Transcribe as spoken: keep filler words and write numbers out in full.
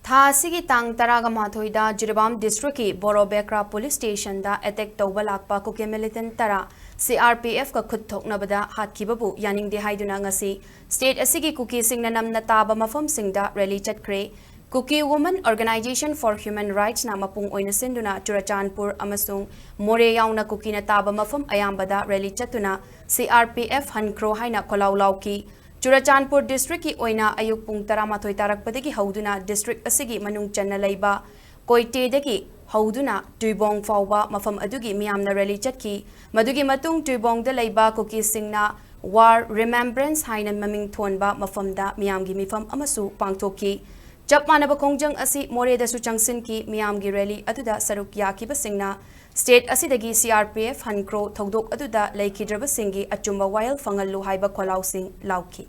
ꯊꯥ ꯑꯁꯤꯒꯤ ꯇꯥꯡ ꯇꯔꯥꯒ ꯃꯥꯊꯣꯏꯗ ꯖꯤꯔꯤꯕꯥꯝ ꯗꯤꯁꯇ꯭ꯔꯤꯛꯀꯤ ꯕꯣꯔꯣꯕꯦꯀ꯭ꯔꯥ ꯄꯨꯂꯤꯁ ꯁ꯭ꯇꯦꯁꯟꯗ ꯑꯦꯇꯦꯛ ꯇꯧꯕ ꯂꯥꯛꯄ ꯀꯨꯀꯤ ꯃꯤꯂꯤꯇꯦꯟꯠ ꯇꯔꯥ ꯁꯤ ꯑꯥꯔ ꯄꯤ ꯑꯦꯐꯀ ꯈꯨꯠ ꯊꯣꯛꯅꯕꯗ ꯍꯥꯠꯈꯤꯕꯕꯨ ꯌꯥꯅꯤꯡꯗꯦ ꯍꯥꯏꯗꯨꯅ ꯉꯁꯤ ꯁ꯭ꯇꯦꯠ ꯑꯁꯤꯒꯤ ꯀꯨꯀꯤꯁꯤꯡꯅ ꯅꯝꯅ ꯇꯥꯕ ꯃꯐꯝꯁꯤꯡꯗ ꯔꯦꯂꯤ ꯆꯠꯈ꯭ꯔꯦ꯫ ꯀꯨꯀꯤ ꯋꯨꯃꯦꯟ ꯑꯣꯔꯒꯅꯥꯏꯖꯦꯁꯟ ꯐꯣꯔ ꯍ꯭ꯌꯨꯃꯦꯟ ꯔꯥꯏꯠꯁꯅ ꯃꯄꯨꯡ ꯑꯣꯏꯅ ꯁꯤꯟꯗꯨꯅ ꯆꯨꯔꯆꯥꯟꯄꯨꯔ ꯑꯃꯁꯨꯡ ꯃꯣꯔꯦ ꯌꯥꯎꯅ ꯀꯨꯀꯤꯅ ꯇꯥꯕ ꯃꯐꯝ ꯑꯌꯥꯝꯕꯗ ꯔꯦꯂꯤ ꯆꯠꯇꯨꯅ ꯁꯤ ꯑꯥꯔ ꯄꯤ ꯑꯦꯐ ꯍꯟꯈ꯭ꯔꯣ ꯍꯥꯏꯅ ꯈꯣꯜꯂꯥꯎ ꯂꯥꯎꯈꯤ꯫ ꯆꯨꯔꯆꯥꯟꯄꯨꯔ ꯗꯤꯁꯇ꯭ꯔꯤꯛꯀꯤ ꯑꯣꯏꯅ ꯑꯌꯨꯛ ꯄꯨꯡ ꯇꯔꯥꯃꯥꯊꯣꯏ ꯇꯥꯔꯛꯄꯗꯒꯤ ꯍꯧꯗꯨꯅ ꯗꯤꯁꯇ꯭ꯔꯤꯛ ꯑꯁꯤꯒꯤ ꯃꯅꯨꯡ ꯆꯟꯅ ꯂꯩꯕ ꯀꯣꯏꯇꯦꯗꯒꯤ ꯍꯧꯗꯨꯅ ꯇꯨꯏꯕꯣꯡ ꯐꯥꯎꯕ ꯃꯐꯝ ꯑꯗꯨꯒꯤ ꯃꯤꯌꯥꯝꯅ ꯔꯦꯂꯤ ꯆꯠꯈꯤ꯫ ꯃꯗꯨꯒꯤ ꯃꯇꯨꯡ ꯇꯨꯏꯕꯣꯡꯗ ꯂꯩꯕ ꯀꯨꯀꯤꯁꯤꯡꯅ ꯋꯥꯔ ꯔꯤꯃꯦꯝꯕ꯭ꯔꯦꯟꯁ ꯍꯥꯏꯅ ꯃꯃꯤꯡ ꯊꯣꯟꯕ ꯃꯐꯝꯗ ꯃꯤꯌꯥꯝꯒꯤ ꯃꯤꯐꯝ ꯑꯃꯁꯨ ꯄꯥꯡꯊꯣꯛꯈꯤ꯫ ꯆꯞ ꯃꯥꯟꯅꯕ ꯈꯣꯡꯖꯪ ꯑꯁꯤ ꯃꯣꯔꯦꯗꯁꯨ ꯆꯪꯁꯤꯟꯈꯤ꯫ ꯃꯤꯌꯥꯝꯒꯤ ꯔꯦꯂꯤ ꯑꯗꯨꯗ ꯁꯔꯨꯛ ꯌꯥꯈꯤꯕꯁꯤꯡꯅ ꯁ꯭ꯇꯦꯠ ꯑꯁꯤꯗꯒꯤ ꯁꯤ ꯑꯥꯔ ꯄꯤ ꯑꯦꯐ ꯍꯟꯈ꯭ꯔꯣ, ꯊꯧꯗꯣꯛ ꯑꯗꯨꯗ ꯂꯩꯈꯤꯗ꯭ꯔꯕꯁꯤꯡꯒꯤ ꯑꯆꯨꯝꯕ ꯋꯥꯌꯦꯜ ꯐꯪꯍꯜꯂꯨ ꯍꯥꯏꯕ ꯈꯣꯜꯂꯥꯎꯁꯤꯡ ꯂꯥꯎꯈꯤ꯫